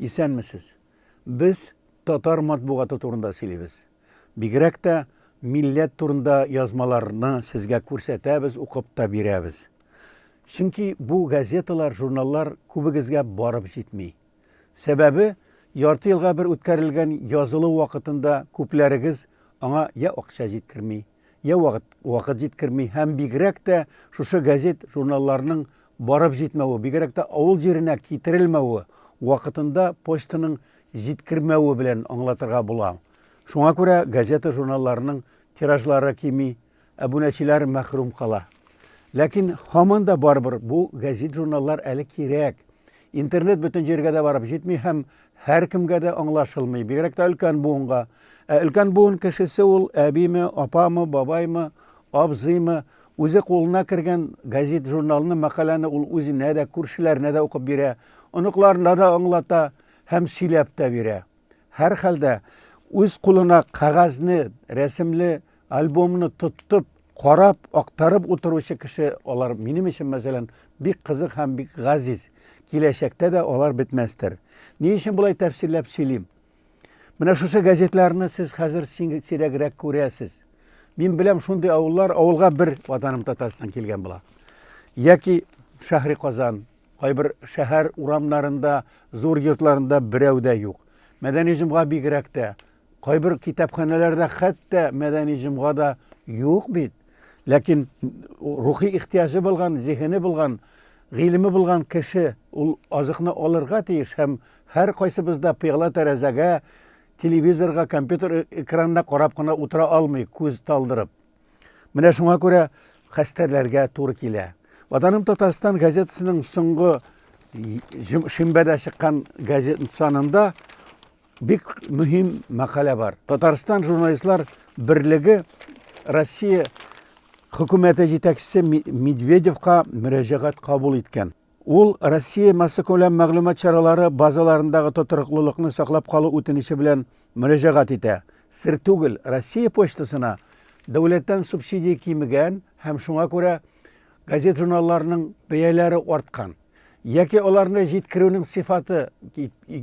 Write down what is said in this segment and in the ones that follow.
Исәнмесез. Без татар матбугаты турында сөйлибез. Бигрәк тә милләт турында язмаларны сезгә күрсәтәбез, укып та бирәбез. Чөнки бу газеталар, журналлар күбегезгә барып җитми. Сәбәбе, ярты елга бер үткәрелгән язылу вакытында күпләрегез аңа я акча җиткерми, я вакыт, вакыт җиткерми һәм бигрәк тә шушы газет, журналларның барып җитмәве, бигрәк тә авыл җиренә китерелмәве, вакытында почтаның җиткермәве белән аңлатырга була. Шуңа күрә газета, журналларның тиражлары кими, әбүнәчеләр мәхрүм кала. Ләкин һаман да барыбер бу газет-журналлар әле кирәк. Интернет бөтен җиргә дә барып җитми һәм һәркемгә дә аңлашылмый, бигрәк тә өлкән буынга. Ә өлкән буын кешесе ул әбиме, апамы, бабаймы, абзыймы, үзе кулына кергән газет-журналны, мәкаләне ул үзенә дә, күршеләренә дә укып бирә, оныкларына да аңлата һәм сөйләп тә бирә. Һәрхәлдә, үз кулына кәгазьне, рәсемле альбомны тотып, карап, актарып утыручы кеше алар минем өчен, мәсәлән, бик кызык һәм бик газиз. Киләчәктә дә алар бетмәстер. Ни өчен болай тәфсилләп сөйлим? Менә шушы газетларны сез хәзер сирәгрәк күрәсез. Мин беләм шундый авыллар, авылга бер Ватаным Татарстан килгән була. Яки Шәһри Казан, кайбер шәһәр урамнарында, зур йортларында берәү дә юк. Мәдәни җомга бигрәк тә. Кайбер китапханәләрдә хәтта мәдәни җомга да юк бит. Ләкин рухи ихтыяҗы булган, зиһене булган, гыйлеме булган кеше ул азыкны алырга тиеш һәм һәр кайсыбыз да пыяла тәрәзәгә, телевизорга, компьютер экранына карап кына утыра алмый, күз талдырып. Менә шуңа күрә хәстәрләргә туры килә. Ватаным Татарстан газетасының соңгы шимбәдә чыккан газет санында бик мөһим мәкалә бар. Татарстан журналистлар берлеге Россия хөкүмәте җитәкчесе Медведевка мөрәҗәгать кабул иткән. Ул Россия массакүләм мәгълүмат чаралары базаларындагы тотрыклылыкны саклап калу үтенече белән мөрәҗәгать итә. Сер түгел, Россия почтасына дәүләттән субсидия кимегән һәм шуңа күрә газет-журналларның бәяләре арткан. Яки аларны җиткерүнең сыйфаты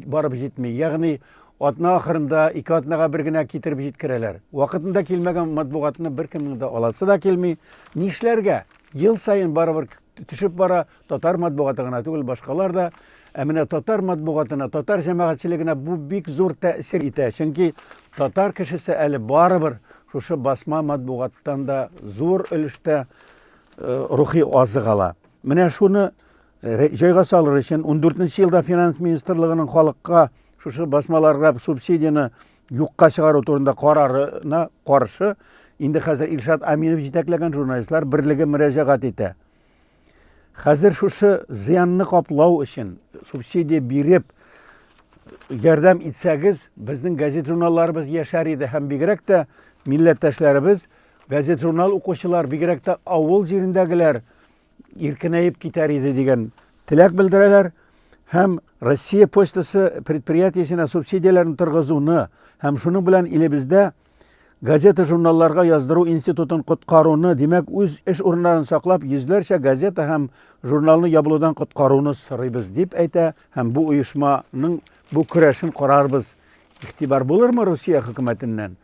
барып җитми. Ягъни атна ахырында ике атнага бер генә китереп җиткерәләр. Вакытында килмәгән матбугатны беркемнең дә аласы да килми. Нишләргә? Ел саен барыбер төшеп бара, татар матбугаты гына түгел, башкалар да. Ә менә татар матбугатына, татар җәмәгатьчелегенә бу бик зур тәэсир итә. Чөнки татар кешесе әле барыбер шушы басма матбугаттан да зур өлештә э, рухи азык ала. Менә шуны э, җайга салыр өчен 14 елда финанс министрлыгының халыкка шушы басмаларга субсидияне юкка чыгару турында карарына каршы инде хәзер Илшат Аминов җитәкләгән журналистлар берлеге мөрәҗәгать итә. Хәзер шушы зыянны каплау өчен субсидия биреп ярдәм итсәгез, безнең газет-журналларыбыз яшәр иде һәм бигрәк тә милләттәшләребез, газет-журнал укучылар, бигрәк тә авыл җирендәгеләр иркенәеп китәр иде дигән теләк белдерәләр һәм Россия почтасы предприятиесенә субсидияләрне торгызуны һәм шуның белән илебездә газета-журналларга яздыру институтын коткаруны, димәк, үз эш урыннарын саклап, йөзләрчә газета һәм журналны ябылудан коткаруны сорыйбыз, дип әйтә һәм бу оешманың бу көрәшен карарбыз. Игътибар булырмы Русия хөкүмәтеннән?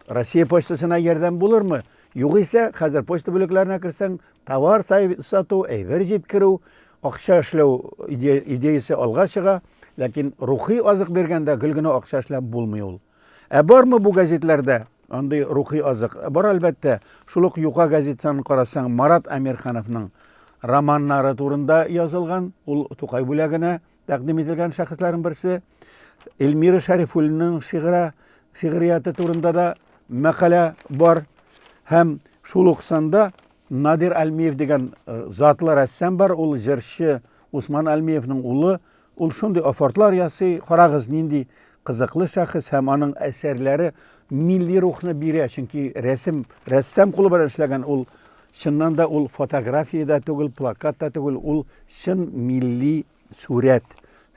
Россия почтасына ярдәм булырмы? Югыйсә, хәзер почта бүлекләренә керсәң, Товар сату, әйбер җиткерү, акча эшләү идеясе алга чыга, ләкин рухи азык биргәндә гел генә акча эшләп булмый ул. Ә бармы бу газетләрдә андый рухи азык? Бар, әлбәттә. Шул ук Юка газетасын карасаң, Марат Әмирхановның романнары турында язылган, ул Тукай бүләгенә тәкъдим ителгән шәхесләрнең берсе. Эльмира Шәрифуллинаның шигыре, шигърияте турында да мәкалә бар. Һәм шул ук санда Надир Альмиев дигән э, затлы рәссам бар, ул җырчы Усман Альмиевның улы. Ул шундый офортлар ясый, карагыз нинди кызыклы шәхес һәм аның әсәрләре милли рухны бирә, чөнки рәсем, рәссам кулы белән эшләгән ул чыннан да ул фотография дә түгел, плакат та түгел, ул чын милли сурәт.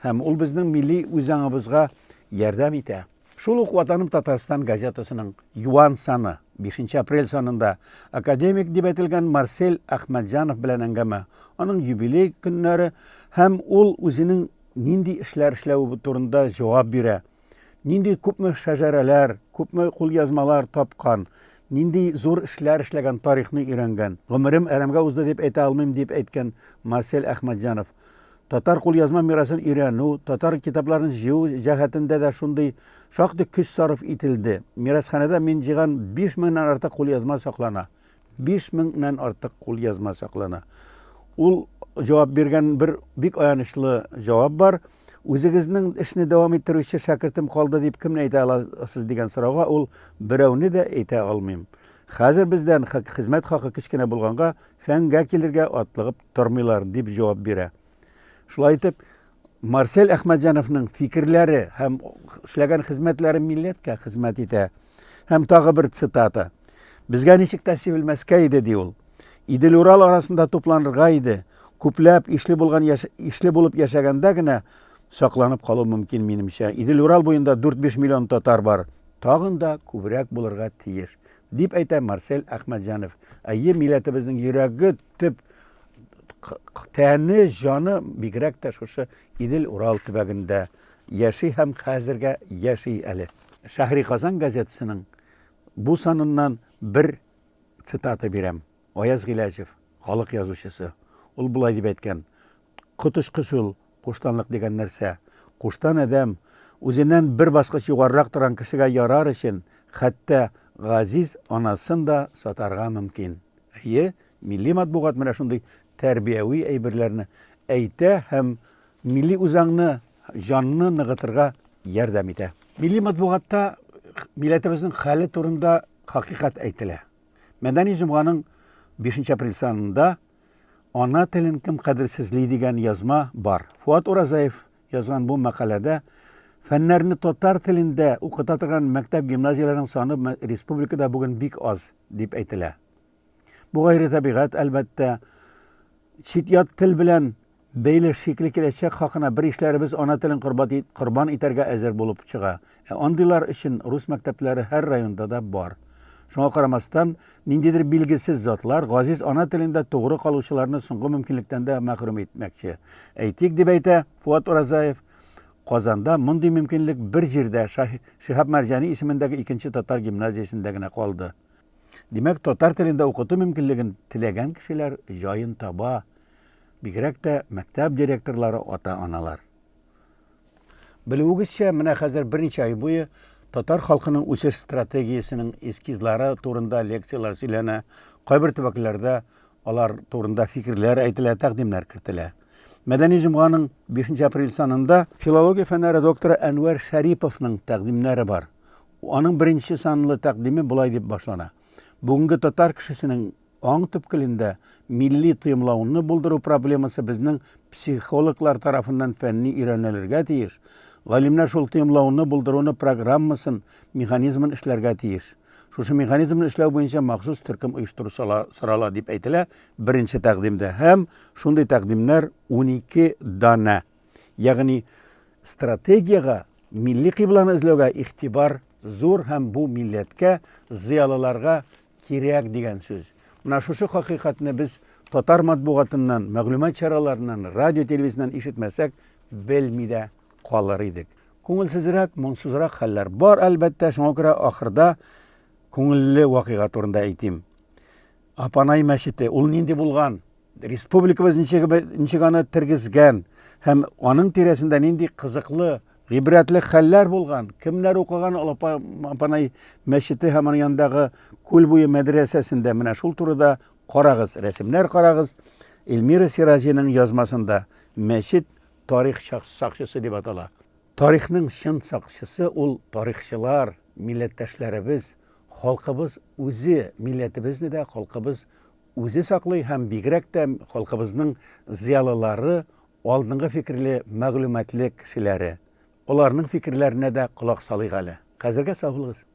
Һәм ул безнең милли үзаңыбызга ярдәм итә. Шул ук Ватаным Татарстан газетасының юан саны, 5 апрель санында академик дип әйтелгән Марсель Әхмәтҗанов белән әңгәмә, аның юбилей көннәре һәм ул үзенең нинди эшләр эшләве турында җавап бирә. Нинди күпме шәҗәрәләр, күпме кулъязмалар тапкан, нинди зур эшләр эшләгән, тарихны өйрәнгән. Гомерем әрәмгә узды дип әйтә алмыйм, дип әйткән Марсель Әхмәтҗанов. Татар кулъязма мирасын өйрәнү, татар китапларын җыю җәһәтендә дә шундый шактый көч сарыф ителде. Мирасханәдә мин җыйган 5000 нән артык кулъязма саклана. 5000 нән артык кулъязма саклана. Ул җавап биргән бер бик аянычлы җавап бар. Үзегезнең эшне дәвам иттерүче шәкертем калды дип кемне әйтә аласыз дигән сорауга ул берәүне дә әйтә алмыйм. Хәзер бездән хезмәт хакы кечкенә булганга фәнгә килергә атлыгып тормыйлар дип җавап бирә. Шулай итеп, Марсель Әхмәтҗановның фикерләре һәм эшләгән хезмәтләре милләткә хезмәт итә. Һәм тагы бер цитата. Безгә ничек тә сибелмәскә иде, ди ул. Идел-Урал арасында тупланырга иде. Күпләп ишле булган яш... ишле булып яшәгәндә генә сакланып калу мөмкин минемчә. Идел-Урал буенда 4-5 миллион татар бар. Тагын да күбрәк булырга тиеш, дип әйтә Марсель Әхмәтҗанов. Әйе, милләтебезнең йөрәге төп тәне, җаны бигрәк тә шушы Идел-Урал төбәгендә яши һәм хәзергә яши әле. Шәһри Казан газетасының бу саныннан бер цитата бирәм. Аяз Гыйләҗев, халык язучысы. Ул болай дип әйткән: Коточкыч ул куштанлык дигән нәрсә. Куштан адәм үзеннән бер баскыч югарырак торган кешегә ярар өчен хәтта газиз анасын да сатарга мөмкин. Әйе, милли матбугат менә шундый тәрбияви әйберләрне әйтә һәм милли үзаңны, җанны ныгытырга ярдәм итә. Милли матбугатта милләтебезнең хәле турында хакыйкать әйтелә. Мәдәни җомганың 5 апрель санында Ана телен кем кадерсезли дигән язма бар. Фуат Уразаев язган бу мәкаләдә фәннәрне татар телендә укыта торган мәктәп-гимназияләрнең саны республикада бүген бик аз дип әйтелә. Бу гайре табигать, әлбәттә, чит-ят тел белән бәйле шикле киләчәк хакына бер ишләребез ана телен корбан итәргә әзер булып чыга. Ә андыйлар өчен рус мәктәпләре һәр районда да бар. Шуңа карамастан, ниндидер билгесез затлар газиз ана телендә тугры калучыларны соңгы мөмкинлектән дә мәхрүм итмәкче. Әйтик, дип әйтә Фуат Уразаев, Казанда мондый мөмкинлек бер җирдә, Шиһаб Мәрҗани исемендәге икенче татар гимназиясендә генә калды. Димәк, татар телендә укыту мөмкинлеген теләгән кешеләр җаен таба, бигрәк тә мәктәп директорлары, ата-аналар. Белүегезчә, менә хәзер берничә ай буе татар халкының үсеш стратегиясенең эскизлары турында лекцияләр сөйләнә, кайбер төбәкләрдә алар турында фикерләр әйтелә, тәкъдимнәр кертелә. Мәдәни җомганың 5 апрель санында филология фәннәре докторы Әнвәр Шәриповның тәкъдимнәре бар. Аның беренче санлы тәкъдиме болай дип башлана. Бүгенге татар кешесенең аң төпкелендә милли тоемлауны булдыру проблемасы безнең психологлар тарафыннан фәнни өйрәнелергә тиеш. Галимнәр шул тоемлауны булдыруны программасын, механизмын эшләргә тиеш. Шушы механизмны эшләү буенча махсус төркем оештыру сорала дип әйтелә беренче тәкъдимдә. Һәм шундый тәкъдимнәр 12 данә. Ягъни стратегиягә, милли кыйбланы эзләүгә игътибар зур һәм бу милләткә, зыялыларга кирәк дигән сүз. Менә шушы хакыйкатьне без татар матбугатыннан, мәгълүмат чараларыннан, радио, телевизордан ишетмәсәк, белми дә калыр идек. Күңелсезрәк, моңсызрак хәлләр бар, әлбәттә, шуңа күрә ахырда күңелле вакыйга турында әйтим. Апанай мәчете, ул нинди булган? Республикабыз ничек, ничек аны тергезгән һәм аның тирәсендә нинди кызыклы, гыйбрәтле хәлләр булган? Кемнәр укыган ул Апанай мәчете һәм аның янындагы Күл буе мәдрәсәсендә? Менә шул турыда карагыз, рәсемнәр карагыз. Эльмира Сираҗиның язмасында мәчет тарих сакчысы дип атала. Тарихның чын сакчысы ул тарихчылар, милләттәшләребез, халкыбыз үзе, милләтебезне дә халкыбыз үзе саклый һәм бигрәк тә халкыбызның зыялылары, алдынгы фикерле, мәгълүматлы кешеләре. Аларның фикерләренә дә колак салыйк әле. Хәзергә сау булыгыз.